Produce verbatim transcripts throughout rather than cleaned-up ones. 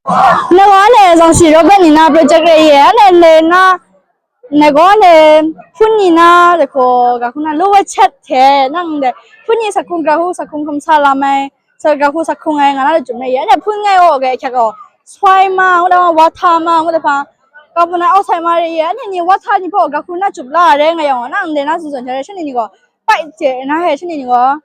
Nang wa ne zang si Robert ni na project re ye, ne ne na, ne go ne, phun ni na, de ko, ga kuna lo wa chat the, nang de, phun ni sakung ga hu sakung kum sa la mai, sa ga hu sakung ai nga na le jum ne ye, ne phun ngai o ga kyak o, swai ma, ngu da wa tha ma, ngu da pa, ga kuna outside ma re ye, ne ni wa tha ni po, ga kuna chup la re nga yang, nang de na su zon cha re, shani ni go, pai che na he, shani ni go.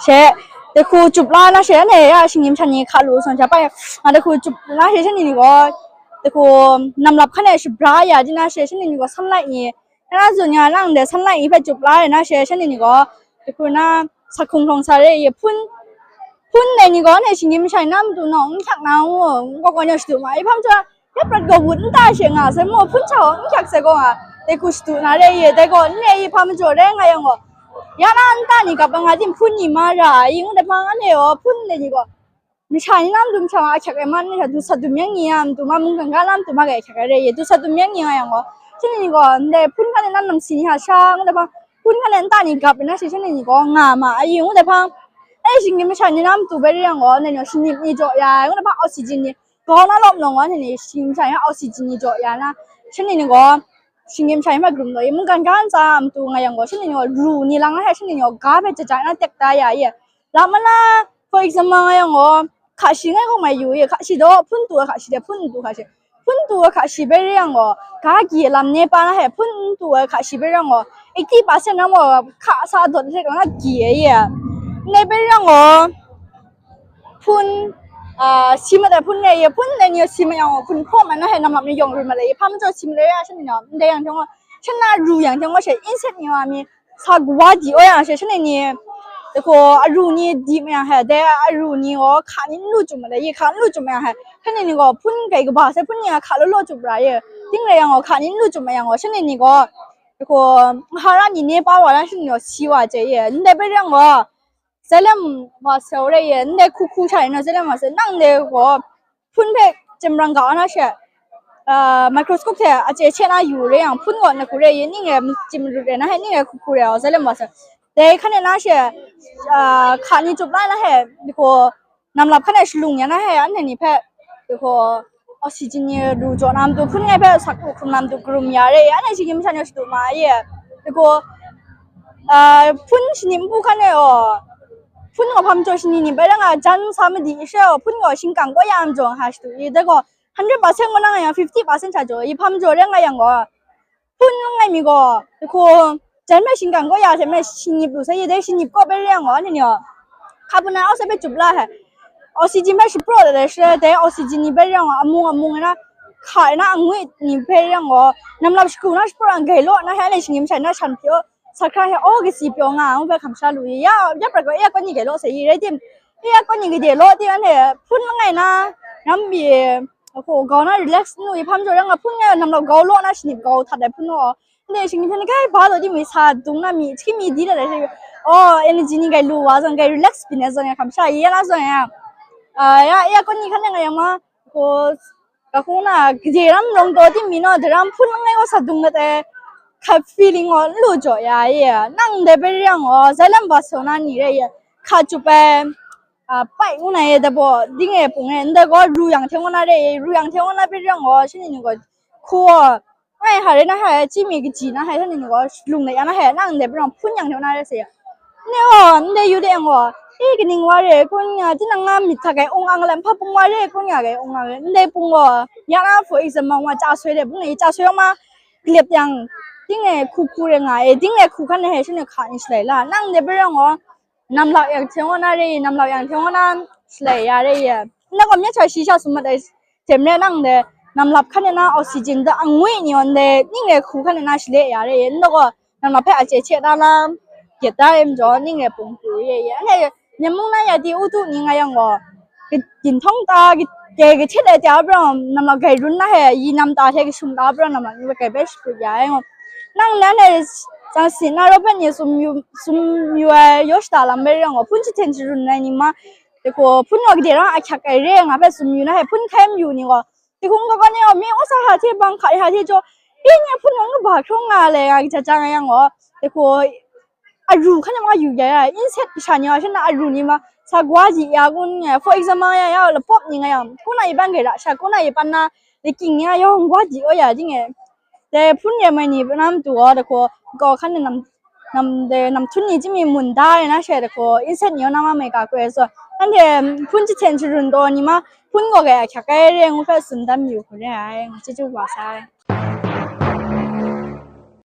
She, de hku chup la na she, ne ya shingim shan ni hka lu son sha pa ya, nga de hku chup la she, shani ni gaw, de hku nam lap hkan e shabra ya di na she, shani ni gaw sunlight ni, na zun ya lang de sunlight ni hpe chup la ya na she, shani ni gaw, de hku na sa hkung hkawng sa re ye hpun, hpun de ni gaw ne shingim shan na matu nawng n hkyak na ngu, n kaw kaw ni shadu ma, i hpang chyawm, Ya prat gaw wut nta she nga sai maw, hpun hta gaw n hkyak sai gaw nga, dai hku shadu na re ye, dai gaw n re i hpa majaw rai nga yang gaw, ya na nta ni gap nga tim hpun ni ma ra ai, ngu dai hpang anhte gaw hpun de ni gaw, masha ni na matu masha nga ahkyak ai ma, ni hta du sat dum yang ni ya matu ma, mungkan ga na matu ma ga ahkyak ai re ye, du sat dum yang ni nga yang gaw, hpun ni gaw ndai hpun hkan e na namsi ni hta sha, ngu dai hpang hpun hkan e nta ni gap ai na shi hpun ni gaw nga ma ai, ngu dai hpang, ai shinggyim masha ni na matu bai re yang gaw, ndai ni gaw shanip ni jaw ya ai, ngu dai hpang oxygen ni, Grau na lawm nawng wa ni, shinggyim masha ni oxygen ni jaw ya na, shani ni gaw, shinggyim masha ni hpe grum law i, mungkan ga ntsa a matu nga yang gaw, shani ni gaw, ru ni lang na hte, shani ni gaw, ga hpe jaja na tek da ya i. Lam mana, for example, nga yang gaw, hka shi ngai gaw mai yu i, hka shi daw, hpun tu ai hka shi de, hpun n tu hka shi, hpun tu ai hka shi bai re yang gaw, ga gyi lam ne pa na hte, hpun n tu ai hka shi bai re yang gaw, eighty percent na maw, hka sa dawt hte na gyi ai i. Ndai bai re yang gaw, hpun, a, si mat ai hpun re ye, hpun re ni si mat yang gaw, hpun hpraw mat na hte namlap ni yawng ru mat le, hpa majaw si mat le, ya shanhte ni, ndai yang hte gaw, shan na ru yang hte gaw, she insect ni wa mi, sa kawa di wa yang she, shanhte ni, de hku, aru ni di ma yang hte, dai aru ni gaw, hka ni n lu chyum mat le, ye hka n lu chyum ma yang hte, shanhte ni gaw, hpun grai kaba sai, hpun ni a hka law law chyum ra ye, ting rai yang gaw, hka ni n lu chyum ma yang gaw, shanhte ni gaw, de hku, mahara ni ne pa wa na, shanhte ni gaw, si wa chye ye, ndai bai re yang gaw, Zalam wa sau re ye, ndai hku hku sha rai na zalam wa sau, nang ndai gaw, hpun hpe chyamrang ga na she, ah, microscope hte a chye che na yu re yang, hpun gaw na hku re ye, ning e chyam rut re na he, ning e hku hku re ai, zalam wa sau. Dai hkan e na she, ah, hka ni chyup la na he, di gaw, namlap hkan e shalung ya na he, anhte ni hpe, di gaw, oxygen ni ru jaw na matu, hpun ngai hpe sak hkrum na matu, karum ya re ye, anhte shinggyim masha ni shadu ma ye, di gaw, ah, hpun shani npu hkan e gaw, hpun gaw hpa majaw shani ni bai rang a, jan sa madi she gaw, hpun gaw shingkang kaw ya majaw nga hka shadu i, dai gaw, hundred percent kaw na nga yang, fifty percent hta jaw i, hpa majaw rai nga yang gaw, hpun langai mi gaw, di hku, jan hpe shingkang kaw ya hte me shanip lu sai, ye dai shanip kaw bai re yang gaw, anhte ni gaw, hka hpun na au sai hpe chyup la hte, oxygen hpe shapraw dat ai shaloi, dai oxygen ni bai re yang gaw, amung amung ai na, hka ai na angwi ni bai re yang gaw, namlap shagu na shapraw yang gai law na hte, anhte shinggyim masha ni na shan hpyi, sakra hte, aw, kasi pyaw nga, ngu hpe hkam sha lu i, ya, ya prat gaw, ya kawni gai law sai i, rai tim, ya kawni gade law tim, anhte hpun langai na, ram pyi, Hku, grau na relax n lu i, hpa majaw rai nga, hpun ngai namlap grau law na shanip grau htat ai hpun gaw, ndai shinggyim hte ni grai ba taw timung i sa dung na mi, hkying mi di dat ai hte, oh, energy ni grai lu wa zawn, grai relax byin ai zawn e hkam sha i ya na zawn e, ah, ya, ya kawni hkan nang nga yang ma, hku, ga hku na, gade ram rawng taw tim mi naw, daram hpun langai gaw sa dung dat ai, hkat feeling gaw n lu jaw ya i, nang ndai bai re yang gaw, zai lam wa sau na ni rai i, hka chup ai, a, pai ngu na e, dabaw, ding e pung e, ndai gaw ru yang hte ngu na re, ru yang hte ngu na bai re yang gaw, shani ni gaw, hku gaw, ngai hare na hare, chyi mi kaji na hare, shani ni gaw, lung de ya na hare, nang ndai bai rawng hpun yang hte ngu na re se. Ndai gaw, ndai yu de yang gaw, i kaning wa re, kun nga, tinang nga myit hta gai ung ang lam, hpa pung wa re, kun nga gai ung ang re, ndai pung gaw, ya na for example, wa cha soi de, pung e, cha soi yawng ma, kalep yang, ding e hku hku re nga e, ding e hku hkan na hare, shani hka ni shalai la, nang ndai bai re yang gaw, Namlak yang hte ngu na re i, namlak yang hte ngu na shalai ya re i. Nna gaw myit hta shi sha sum mat ai hte maren nang de, namlak hkan e na oxygen da angwi ni yawn de, ning re hku hkan e na shale ya re i. Nna gaw namlak hpe a chye hte na lam, gyet da ai majaw, ning re pung pru ye i. Anhte, Myen mung na ya di u tu ni nga yang gaw, Ka-, ginhtawng ta, ka-, gei kahtet ai hte a pram, namlak gai run na he, yi nam ta hte kashung ta a pram, namlak ni bai bai shaput ya ai ngaw. Nang nan e, tsang si na Robert ni sum yu, sum yu ai yaw shada lam bai rai ngaw, hpun jahten sharun ai ni ma, de hku, hpun gaw gade rang a hkyak ai re nga hpe sum yu na he, hpun hkai mayu ni gaw, de hku, n-ga gaw ni gaw, mi wa sa hta hte bang hka hta hte jaw, i ni hpun gaw n-ga ba hkrawng nga ai, nga jaja nga yang gaw, de hku, aru hkan nang ma yu ya ya, inset kasha ni wa shan na aru ni ma, sa gwa ji ya kun nge, for example ya ya, la pop ni nga yang, kuna iban ga ra, sha kuna iban na, le king ya yawng gwa ji o ya jing e. De, phun re mai ni nam tu o, de ko, ko hkan nam, nam de, nam tun ni jimi mun da re na she de ko, inset ni o na ma mai ka kwe so. Ande, phun chi chen chi run do ni ma, phun ko ga ya kyak ai re ngu hpe sun dam yu hku re ai, ngu chi chu wa sa ai.